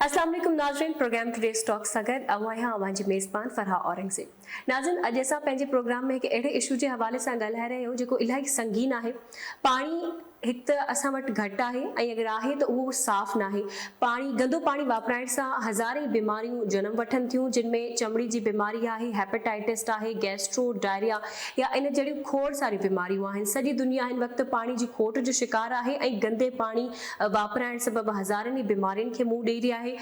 اسلام عليڪم ناظرين پروگرام ٽوڊيز ٽاڪ سان گڏ آئون آهيان اوهان جي ميزبان فرحا اورنگزيب. ناظرين اڄ اسان پنهنجي پروگرام ۾ هڪ اهڙي اشو جي حوالي سان ڳالهائي رهيا آهيون جيڪو الاهي سنگين آهي. پاڻي هڪ ته اسان وٽ گهٽ آهي ۽ اگر آهي ته اهو صاف ناهي. پاڻي گندو پاڻي واپرائڻ سان هزارين بيماريون جنم وٺن ٿيون جن ۾ چمڙي جي بيماري آهي، هيپاٽائٽس آهي، گيسٽرو، ڊائريا يا ان جهڙيون کوڙ ساريون بيماريون آهن. سڄي دنيا هن وقت پاڻي جي کوٽ جو شڪار آهي ۽ گندي پاڻي واپرائڻ سبب هزارين ئي بيمارين کي منهن ڏئي رهي آهي.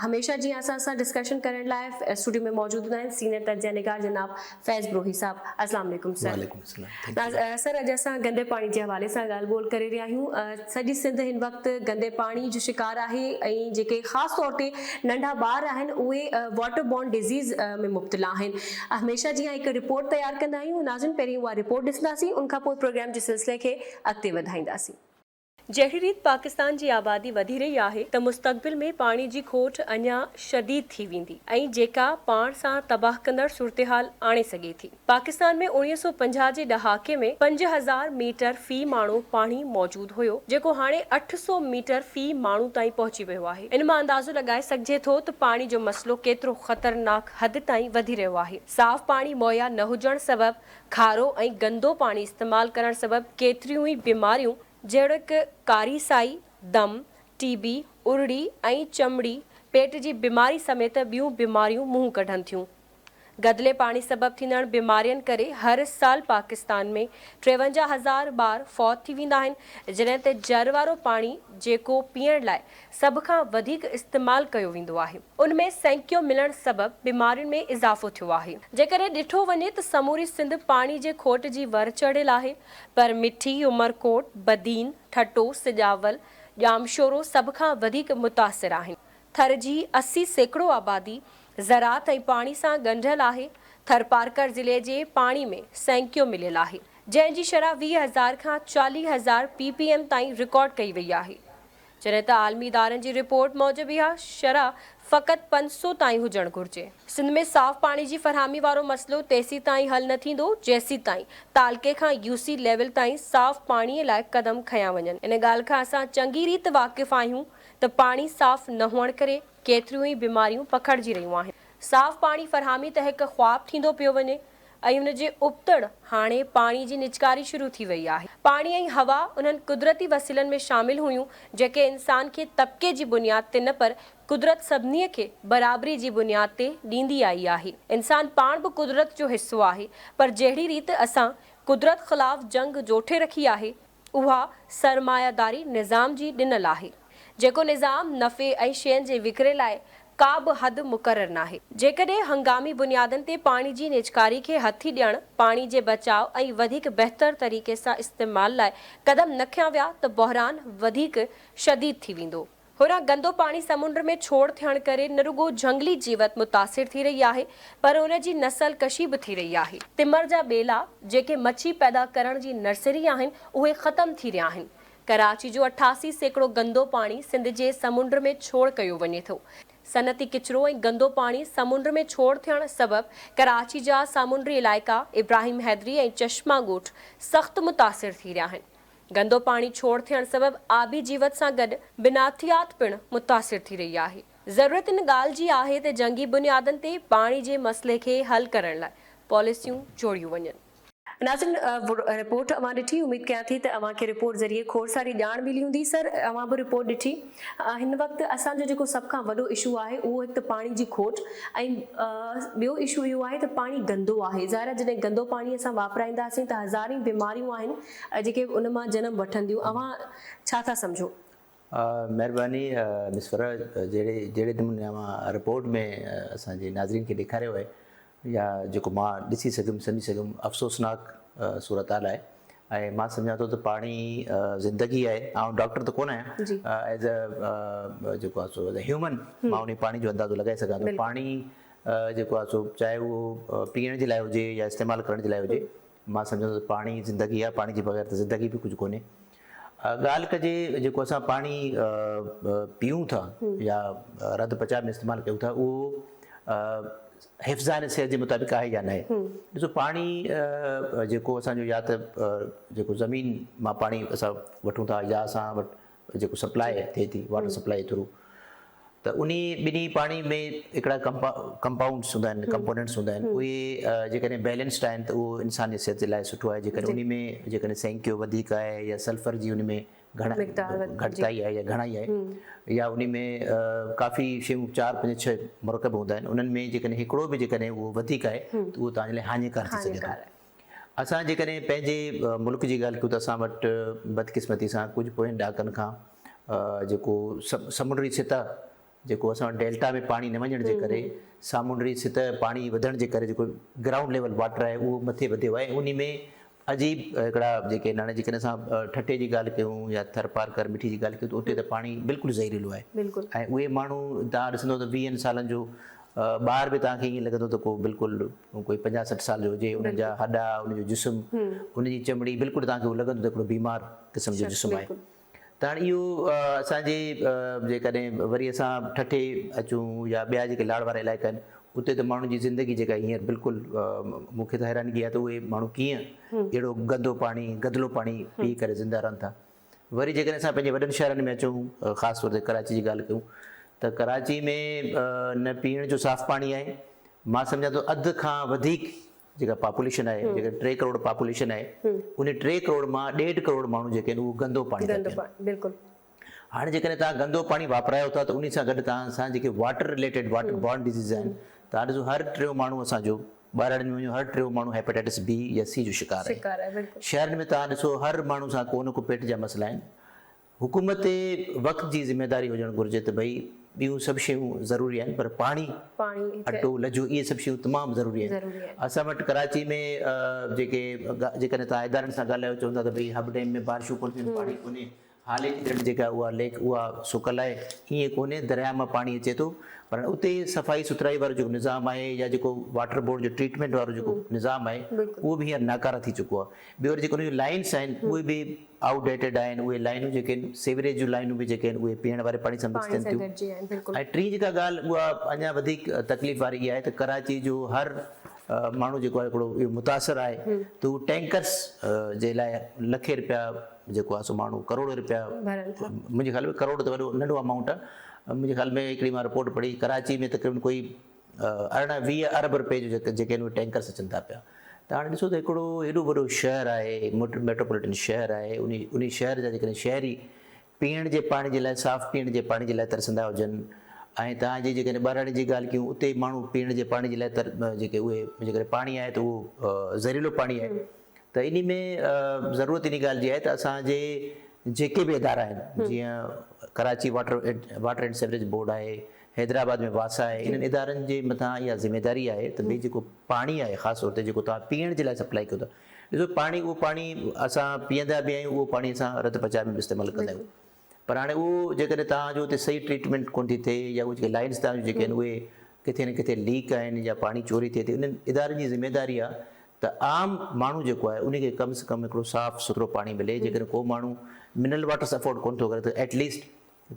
هميشه جيان اسان سان ڊسڪشن ڪرڻ لاء اسٽوڊيو ۾ موجود هوندا آهن سينئر تجزيه نگار جناب فيض بروهي صاحب. السلام عليڪم سر. وعليڪم السلام thank you. سر اڄ اسان گندي پاڻي جي حوالي سان ڳالهه ٻولهه ڪري رهيا آهيون. سڄي سنڌ هن وقت گندي پاڻي جو شڪار آهي ۽ جيڪي خاص طور تي ننڍا ٻار آهن اهي واٽر بورن ڊزيز ۾ مبتلا آهن. هميشه جيان هڪ رپورٽ تيار ڪندا آهيون. ناظرين پهرين اها رپورٽ ڏسنداسين ان کان پوء پروگرام جي سلسلي کي اڳتي وڌائينداسين. جهڙي ريت پاڪستان جي آبادي وڌي رهي آهي ته مستقبل ۾ پاڻي جي کوٽ اڃا شديد ٿي ويندي ۽ جيڪا پاڻ سان تباهه ڪندڙ صورتحال آڻي سگهي ٿي. پاڪستان ۾ 1950 جي ڏهاڪي ۾ 5000 ميٽر في ماڻهو پاڻي موجود هيو جيڪو هاڻي 800 ميٽر في ماڻهو تائين پهچي ويو آهي. ان مان اندازو لڳائي سگهجي ٿو ته پاڻي جو مسئلو ڪيترو خطرناڪ حد تائين وڌي رهيو آهي. صاف پاڻي مهيا نه هجڻ سبب کارو ۽ گندو پاڻي استعمال ڪرڻ سبب ڪيتريون ئي بيماريون جهڙوڪ ڪاري سائي، دم، ٽي بي، ارڙي ۽ چمڙي، پيٽ جي بيماري سميت ٻيون بيماريون منهن ڪڍن ٿيون. گدلي پاڻي سبب ٿيندڙ بيمارين ڪري هر سال پاڪستان ۾ 53 هزار ٻار فوت ٿي ويندا آهن، جڏهن ته جر وارو پاڻي جيڪو پيئڻ لاء سڀ کان وڌيڪ استعمال ڪيو ويندو آهي، ان ۾ سينڪيو ملڻ سبب بيمارين ۾ اضافو ٿيو آهي. جيڪڏهن ڏٺو وڃي ته سموري سنڌ پاڻي جي کوٽ جي ور چڙهيل آهي، پر مٺي، عمرڪوٽ، بدين، ٺٽو، سجاول، ڄامشورو سڀ کان وڌيڪ متاثر آهن. ٿر جي 80% آبادي زراعت ۽ پاڻي سان ڳنڍيل آهي. ٿرپارڪر ضلعي جي پاڻي ۾ سينڪيو مليل آهي، جنهن جي شرح 20 هزار کان 40 هزار پي پي ايم تائين رڪارڊ ڪئي وئي آهي. جڏهن ته عالمي ادارن جي رپورٽ موجب اها شرح فقط 500 تائين هجڻ گهرجي. سنڌ ۾ صاف پاڻي جي فراهمي وارو مسئلو تيسيتائين حل نه ٿيندو جيسيتائين تعلقي کان يو سي ليول تائين صاف پاڻي لاء قدم کنيا وڃن. ان ڳالهه کان اسان چڱي ريت واقف آهيون ته پاڻي صاف نه هئڻ ڪري ڪيتريون ئي بيماريون پکڙجي رهيون آهن. صاف پاڻي فراهمي ته هڪ خواب ٿيندو پيو وڃي ۽ ان جي ابتڙ هاڻي پاڻي جي نچڪاري شروع ٿي وئي آهي. پاڻي ۽ هوا انهن قدرتي وسيلن ۾ شامل هيون جيڪي انسان کي طبقي جي بنياد تي نه پر قدرت سڀني کي برابري جي بنياد تي ڏيندي آئي آهي. انسان پاڻ به قدرت جو حصو آهي پر جهڙي ريت اسان قدرت خلاف جنگ جوٺي رکي آهي، اها سرماياداري نظام جي ڏنل آهي، جيڪو نظام نفعي ۽ شين جي وڪري لاء ڪا به حد مقرر ناهي. جيڪڏهن هنگامي بنيادن تي پاڻي جي نيچڪاري کي هٿي ڏيڻ، پاڻي جي بچاء ۽ وڌيڪ بهتر طريقي سان استعمال لاء قدم نه کنيا ويا ته بحران وڌيڪ شديد ٿي ويندو. هوڏانهن گندو پاڻي سمنڊ ۾ ڇوڙ ٿيڻ ڪري نه رڳو جهنگلي جيوت متاثر ٿي رهي آهي پر ان جي نسل ڪشي به ٿي رهي آهي. تمر جا ٻيلا جيڪي مڇي پيدا ڪرڻ جي نرسري آهن اهي ختم ٿي رهيا آهن. ڪراچي جو 88% گندو پاڻي سنڌ جي سمنڊ ۾ ڇوڙ ڪيو وڃي ٿو. صنعتي ڪچرو ۽ گندو پاڻي سمنڊ ۾ ڇوڙ ٿيڻ سبب ڪراچي جا سامونڊي علائقا ابراهيم حيدري ۽ چشما ڳوٺ سخت متاثر ٿي رهيا آهن. گندو پاڻي ڇوڙ ٿيڻ سبب آبي جيوت سان گڏ بناٿيات پڻ متاثر ٿي رهي آهي. ضرورت ان ڳالهه جي آهي ته جنگي بنيادن تي پاڻي جي مسئلي کي حل ڪرڻ لاء پاليسيون جوڙيون وڃن. ناظرين رپورٽ اوهان ڏٺي اميد ڪيان ٿي ته اوهان کي رپورٽ ذريعي کوڙ ساري ڄاڻ ملي هوندي سر اوهان به رپورٽ ڏٺي هن وقت اسان جو جيڪو سڀ کان وڏو اشو آهي اهو هڪ ته پاڻي جي کوٽ ۽ ٻيو اشو اهو آهي ته پاڻي گندو آهي ظاهر آهي جڏهن گندو پاڻي اسان واپرائينداسين ته هزارين بيماريون آهن جيڪي ان مان جنم وٺنديون اوهان ڇا ٿا سمجهو؟ مهرباني مس فرح جهڙي جهڙي نموني اوهان رپورٽ ۾ اسان جي ناظرين کي ڏيکاريو آهي يا جيڪو مان ڏسي سگهيم سمجهي سگهيم افسوسناڪ صورتحال آهي ۽ مان سمجهان ٿو ته پاڻي زندگي آهي آئون ڊاڪٽر ته ڪونه آهيان ايز ا جيڪو آهي سو ايز ا هيومن مان انهي پاڻي جو اندازو لڳائي سگهان ٿو پاڻي جيڪو آهي سو چاهي اهو پيئڻ جي لاء هجي يا استعمال ڪرڻ جي لاء هجي مان سمجهان ٿو ته پاڻي زندگي آهي، پاڻي جي بغير ته زندگي به ڪجهه ڪونهي. ڳالهه ڪجي جيڪو اسان پاڻي پيئون ٿا يا رڌ پچاء ۾ استعمال ڪيون ٿا اهو حفظان صحت جي مطابق آهي يا ناهي. ڏسو پاڻي جيڪو اسان جو يا ته جيڪو زمين مان پاڻي اسان وٺون ٿا يا اسان وٽ جيڪو سپلاء ٿئي ٿي واٽر سپلاء ٿرو. ته انهي ٻنهي پاڻي ۾ هڪڙا ڪمپائونڊس هوندا آهن ڪمپونينٽس هوندا آهن اهي جيڪڏهن بيلنسڊ آهن ته اهو انسان جي صحت جي لاء سٺو آهي جيڪڏهن انهي ۾ جيڪڏهن سينڪيو وڌيڪ آهي يا سلفر جي ان ۾ گهٽتائي آهي يا گهڻائي آهي يا انهي ۾ ڪافي شيون 4 5 6 مرڪب هوندا آهن انهن ۾ جيڪڏهن هڪڙو به جيڪڏهن اهو وڌيڪ آهي ته اهو توهان جي لاء هاڃيڪار ٿي سگهي ٿو. اسان جيڪڏهن پنهنجي ملڪ جي ڳالهه ڪيون ته اسان وٽ بدقسمتي سان ڪجهه پوين ڏهاڪن کان جيڪو سمنڊي سطح جيڪو اسان وٽ ڊيلٽا ۾ پاڻي نه وڃڻ جي ڪري سامونڊي سطح پاڻي وڌڻ جي ڪري جيڪو گرائونڊ ليول واٽر آهي اهو مٿي وڌيو آهي انهي ۾ عجيب هڪڙا جيڪي هاڻي جيڪڏهن اسان ٺٽي جي ڳالهه ڪيون يا ٿر پارڪر مٺي جي ڳالهه ڪيون ته اتي ته پاڻي بلڪل زهريلو آهي ۽ اهي ماڻهو توهان ڏسندو ته ويهن سالن جو ٻار به توهان کي ائين لڳندو ته ڪو بلڪل ڪوئي 50 60 سال جو هجي ان جا هڏا ان جو جسم ان جي چمڙي بلڪل توهان کي اهو لڳندو ته هڪڙو بيمار قسم جو جسم آهي ته هاڻي اهو اسان جي جيڪڏهن وري اسان ٺٽي اچون يا ٻيا جيڪي لاڙ وارا علائقا آهن اتي ته ماڻهن جي زندگي جيڪا هينئر بلڪل مون کي ته حيرانگي آهي ته اهي ماڻهو ڪيئن اهڙو گندو پاڻي گدلو پاڻي پي ڪري زنده رهن ٿا. وري جيڪڏهن اسان پنهنجي وڏن شهرن ۾ اچون خاص طور تي ڪراچي جي ڳالهه ڪيون ته ڪراچي ۾ نه پيئڻ جو صاف پاڻي آهي مان سمجهان ٿو اڌ کان وڌيڪ جيڪا پاپوليشن آهي جيڪا 3 ڪروڙ پاپوليشن آهي ان 3 ڪروڙ مان 1.5 ڪروڙ ماڻهو جيڪي آهن اهو گندو پاڻي ٿا پيئن. بلڪل. هاڻي جيڪڏهن توهان گندو پاڻي واپرايو ٿا ته انهي سان گڏ توهان سان جيڪي water related water borne disease آهن توهان ڏسو هر ٽيون ماڻهو اسان جو ٻهراڙين ۾ وڃو هر ٽيون ماڻهو هيپاٽائٽس بي يا سي جو شڪار آهي. شهرن ۾ توهان ڏسو هر ماڻهو سان ڪو نه ڪو پيٽ جا مسئلا آهن. حڪومت وقت جي ذميواري هجڻ گهرجي ته ڀئي ٻيون سڀ شيون ضروري آهن پر پاڻي، اٽو، لجو اهي سڀ شيون تمام ضروري آهن. اسان وٽ ڪراچي ۾ جيڪي جيڪڏهن توهان ادارن سان ڳالهايو چون ٿا ته ڀئي حب ڊيم ۾ بارشون ڪونه ٿيون پاڻي ڪونهي، هالي جي ڍنڍ جيڪا اها ليڪ اها سڪل آهي ائين ڪونهي درياهه مان پاڻي اچي ٿو پر اتي صفائي سٿرائي وارو جيڪو نظام آهي يا جيڪو واٽر بورڊ جو ٽريٽمينٽ وارو جيڪو نظام آهي اهو به هينئر ناڪاره ٿي چڪو آهي. ٻيو وري جيڪي ان جون لائنس آهن اهي به آئوٽ ڊيٽيڊ آهن اهي لائنون جيڪي آهن سيوريج جون لائنون به جيڪي آهن اهي پيئڻ واري پاڻي سان مڪس ٿين ٿيون ۽ ٽين جيڪا ڳالهه اها اڃا وڌيڪ تڪليف واري اها آهي ته ڪراچي جو هر ماڻهو جيڪو آهي هڪڙو اهو متاثر آهي ته هو ٽينڪرس جي لاء لکين رپيا جيڪو آهي سو ماڻهو ڪروڙين رپيا منهنجي خيال ۾ ڪروڙ ته وڏو ننڍو امائونٽ آهي منهنجي خيال ۾ هڪڙي مان رپورٽ پڙهي ڪراچي ۾ تقريبن ڪوئي 18 20 ارب رپئي جو جيڪي آهن اهي ٽينڪرس اچن ٿا پيا ته هاڻي ڏسو ته هڪڙو هيڏو وڏو شهر آهي ميٽروپوليٽن شهر آهي انهي شهر جا جيڪڏهن شهري پيئڻ جي پاڻي جي لاء صاف پيئڻ جي پاڻي جي لاء ترسندا هجن ۽ توهان جي جيڪڏهن ٻهراڙي جي ڳالهه ڪيون اتي ماڻهو پيئڻ جي پاڻي جي لاء تر جيڪي اهي جيڪڏهن پاڻي آهي ته اهو زهريلو پاڻي آهي ته انهي ۾ ضرورت انهي ڳالهه جي آهي ته اسان جي جيڪي به ادارا آهن جيئن Karachi water water and sewerage board آهي حيدرآباد ۾ واسا آهي انهن ادارن جي مٿان اها ذميداري آهي ته ڀئي جيڪو پاڻي آهي خاص طور تي جيڪو توهان پيئڻ جي لاء سپلائي ڪيو ٿا ڏسو پاڻي اهو پاڻي اسان پيئندا به آهيون اهو پاڻي اسان رڌ پچاء ۾ به استعمال ڪندا آهيون پر هاڻي اهو جيڪڏهن توهان جو اتي صحيح ٽريٽمينٽ ڪونه ٿي ٿئي يا اهي جيڪي لائنس توهان جون جيڪي آهن اهي ڪٿي نه ڪٿي ليڪ آهن يا پاڻي چوري ٿئي ٿي انهن ادارن جي ذميداري آهي ته عام ماڻهو جيڪو آهي ان کي ڪم سي ڪم هڪڙو صاف سٿرو پاڻي ملي جيڪڏهن ڪو ماڻهو منرل واٽرس افورڊ ڪونه ٿو ڪري ته ايٽ ليسٽ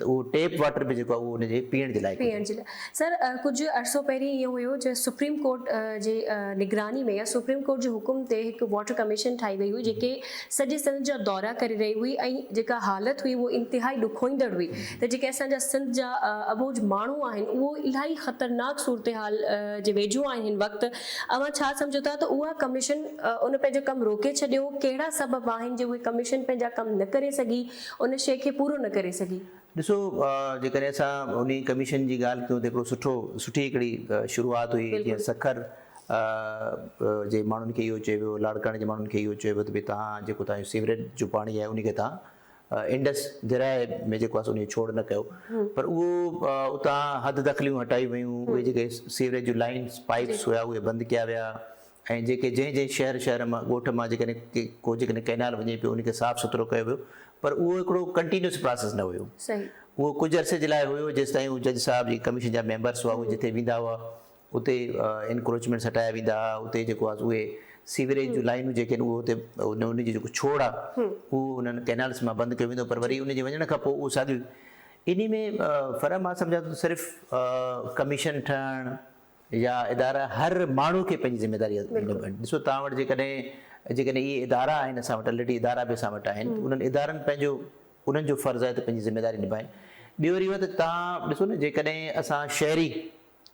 ته اهو ٽيپ واٽر به جيڪو آهي اهو ان جي پيئڻ جي لائق هجي. پيئڻ جي لاء سر ڪجهه عرصو پهرين ائين هيو جو سپريم ڪورٽ جي نگراني ۾ يا سپريم ڪورٽ جي حڪم تي هڪ واٽر ڪميشن ٺاهي وئي هئي جيڪي سڄي سنڌ جا دورا ڪري رهي هئي ۽ جيڪا حالت هئي اهو انتهائي ڏکوئيندڙ هئي ته جيڪي اسان جا سنڌ جا اٻوجهه ماڻهو آهن اهو الاهي خطرناڪ صورتحال جي ويجهو آهن هن وقت اوهان ڇا سمجهو ٿا ته اها ڪميشن ان پنهنجو ڪم روڪي ڇڏيو ڪهڙا سبب آهن جو اهي ڪميشن پنهنجا ڪم نه ڪري سگهي ان شيء کي پورو نه ڪري سگهي. ڏسو جيڪڏهن اسان انهي ڪميشن جي ڳالهه ڪيون ته هڪڙو سٺو سٺي هڪڙي شروعات هئي جيئن سکر جي ماڻهن کي اهو چيو ويو لاڙڪاڻي جي ماڻهن کي اهو چيو ويو ته ڀئي توهان جيڪو توهان جو سيوريج جو پاڻي آهي انهي کي توهان انڊس درياء ۾ جيڪو آهي سو انهي کي ڇوڙ نه ڪيو پر اهو اتان حد دخليون هٽايون ويون اهي جيڪي سيوريج جون لائنس پائپس هيا اهي بند ڪيا ويا ۽ جيڪي جنهن جنهن شهر شهر مان ڳوٺ مان جيڪڏهن ڪو جيڪڏهن ڪئنال وڃي پيو ان کي صاف سٿرو ڪيو ويو پر اهو هڪڙو ڪنٽينيوس پراسيس نه هيو اهو ڪجهه عرصي جي لاء هيو جيستائين هو جج صاحب جي ڪميشن جا ميمبرس هئا اهي جتي ويندا هئا اتي انڪروچمينٽس هٽايا ويندا هئا اتي جيڪو آهي اهي سيوريج جون لائنون جيڪي آهن اهو اتي ان جو جيڪو ڇوڙ آهي اهو انهن ڪئنالس مان بند ڪيو ويندو پر وري ان جي وڃڻ کان پوء اهو ساڳيو انهي ۾ فرح مان سمجهان ٿو صرف ڪميشن ٺهڻ يا ادارا هر ماڻهو کي پنهنجي ذميواري نڀائڻ ڏسو توهان وٽ جيڪڏهن جيڪڏهن اهي ادارا آهن اسان وٽ الريڊي ادارا به اسان وٽ آهن انهن ادارن پنهنجو انهن جو فرض آهي ته پنهنجي ذميواري نڀائن. ٻيو وري اهو ته توهان ڏسو نه جيڪڏهن اسان شهري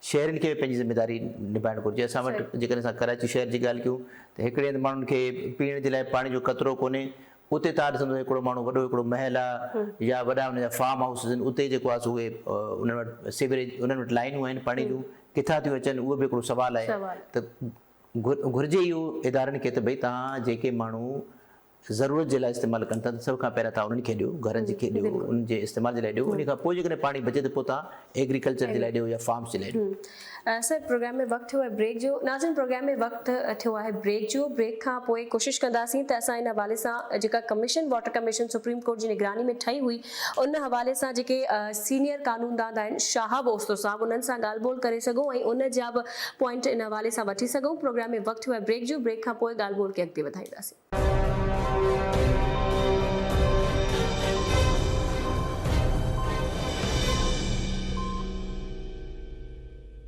شهرين کي به پنهنجي ذميداري نڀائڻ گهرجي اسان وٽ جيڪڏهن اسان ڪراچي شهر جي ڳالهه ڪيون ته هڪڙي هنڌ ماڻهن کي پيئڻ جي لاء پاڻي جو قطرو ڪونهي اتي توهان ڏسندو هڪڙو ماڻهو وڏو هڪڙو محل آهي يا وڏا ان جا فارم هائوسز آهن اتي جيڪو آهي سو اهي انهن وٽ سيوريج انهن وٽ لائنون آهن پاڻي جون ڪٿان ٿيون اچن اهو به هڪڙو سوال آهي ته گهرجي اهو ادارن کي ته ڀئي توهان جيڪي ماڻهو ضرورت جي لاء استعمال ڪن ٿا ته سڀ کان پهريان توهان انهن کي ڏيو، گهرن کي ڏيو، انهن جي استعمال جي لاء ڏيو، انهي کان پوء جيڪڏهن پاڻي بچي ته پوء توهان ايگريڪلچر جي لاء ڏيو يا فارمز جي لاء ڏيو. سر پروگرام ۾ وقت ٿيو آهي بريڪ جو. ناظرين پروگرام ۾ وقت ٿيو آهي بريڪ جو، بريڪ کان پوء ڪوشش ڪنداسين ته اسان ان حوالي سان جيڪا commission water commission supreme court جي نگراني ۾ ٺهي هئي ان حوالي سان جيڪي سينيئر قانوندان آهن شهاب اوستو صاحب انهن سان ڳالهه ٻولهه ڪري سگهون ۽ ان جا به پوائنٽ ان حوالي سان وٺي سگهون. پروگرام ۾ وقت ٿيو آهي بريڪ جو، بريڪ کان پوء ڳالهه ٻولهه کي اڳتي وڌائينداسين.